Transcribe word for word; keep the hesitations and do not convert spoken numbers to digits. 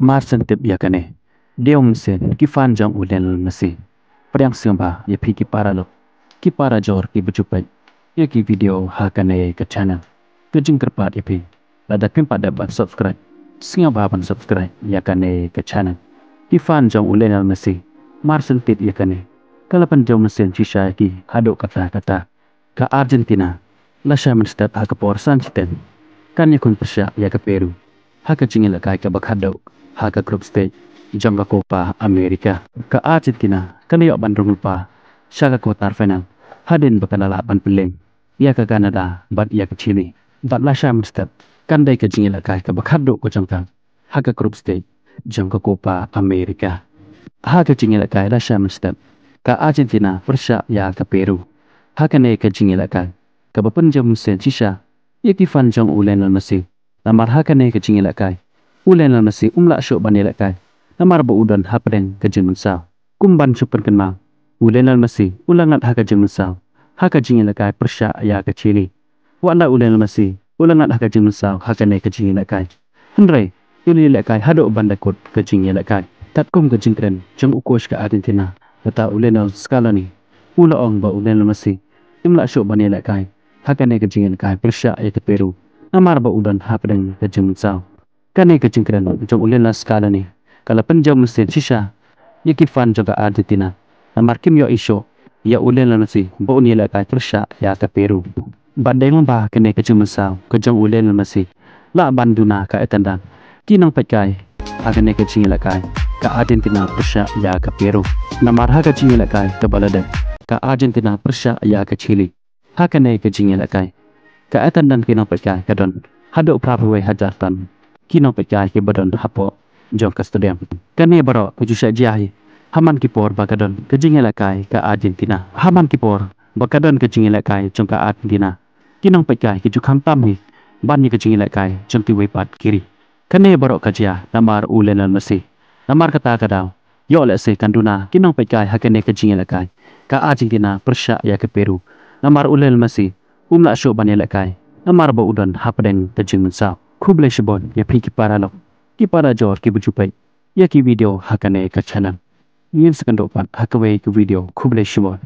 Mar shen tip ïa kane, dei mynsiem ki fan jong u Lionel Messi. Pdiang sngewbha ïa phi ki paralok, ki parajor kiba ju peit ïa ki video ha kane ka channel. Ka jingkyrpad ïa phi, lada phim pat dep ban subscribe, sngewbha ban subscribe ïa kane ka channel. Ki fan jong u Lionel Messi, mar shen tip ïa kane, ka la pynjaw mynsiem shisha ïa ki haduh katta katta. Ka Argentina la shah mynstep ha ka por san shiteng, kan ïakhun pyrshah ïa ka Peru ha ka jingïalehkai kaba khatduh ha ka group stage jong ka Copa America. Ka Argentina ka la ïoh ban rung lypa sha ka quarter final hadien ba ka la lah ban pynleng ïa ka Canada bad ïa ka Chile, bad la shah mynstep kan dei ka jingïalehkai kaba khatduh ka jong ka ha ka group stage jong ka Copa America. Ha ka jingïalehkai la shah mynstep, ka Argentina pyrshah ïa ka Peru. Ha kane ka jingïalehkai kaba pynjaw mynsiem shisha ïa ki fan jong u Lionel Messi. Namar ha kane ka jingïalehkai u Lionel Messi um lah shuh ban ïalehkai namar ba u don hapdeng ka jingmynsaw. Kum ban shu pynkynmaw, u Lionel Messi u la ngat ha ka jingmynsaw ha ka jingïalehkai pyrshah ïa ka Chile. Wat la u Lionel Messi u la ngat ha ka jingmynsaw ha kane ka jingïalehkai, hynrei u la ïalehkai haduh ban da kut ka jingïalehkai. Katkum ka jingkren jong u coach ka Argentina, kata u Lionel Scaloni, u la ong ba u Lionel Messi um lah shuh ban ïalehkai ha kane ka jingïalehkai pyrshah ïa ka Peru namar ba u don hapdeng ka jingmynsaw. Kane ka jingkren jong u Lionel Scaloni ka la pynjaw mynsiem shisha ïa ki fan jong ka Argentina, namar kim ïohi shuh ïa u Lionel Messi ba un ïalehkai pyrshah ïa ka Peru. Bad dei lyngba kane ka jingmynsaw ka jong u Lionel Messi, lah ban duna ka attendance ki nongpeitkai ha kane ka jingïalehkai ka Argentina pyrshah ïa ka Peru. Namar ha ka jingïalehkai kaba la dep ka Argentina pyrshah ïa ka Chile, ha kane ka jingïalehkai ka attendance ki nongpeitkai ka don haduh phra phew wei hajar tan ki nongpeitkai kiba don hapoh jong ka stadium. Kane baroh ka ju shah jia hi ha man ki por ba ka don ka jingïalehkai ka Argentina. Ha man ki por ba ka don ka jingïalehkai jong ka Argentina, ki nongpeitkai ki ju kham tam hi ban ïa ka jingïalehkai jong kiwei pat ki ri. Kane baroh ka jia namar u Lionel Messi. Namar kata ka daw, ïoh lehse kan duna ki nongpeitkai ha kane ka jingïalehkai ka Argentina pyrshah ïa ka Peru, namar u Lionel Messi um lah shuh ban ïalehkai namar ba u don hapdeng ka jingmynsaw. Khublei shibun ïa phi ki paralok, ki parajor kiba ju peit ïa ki video ha kane ka channel. Ngin sa ïakynduh pat ha kawei ka video. Khublei shibun.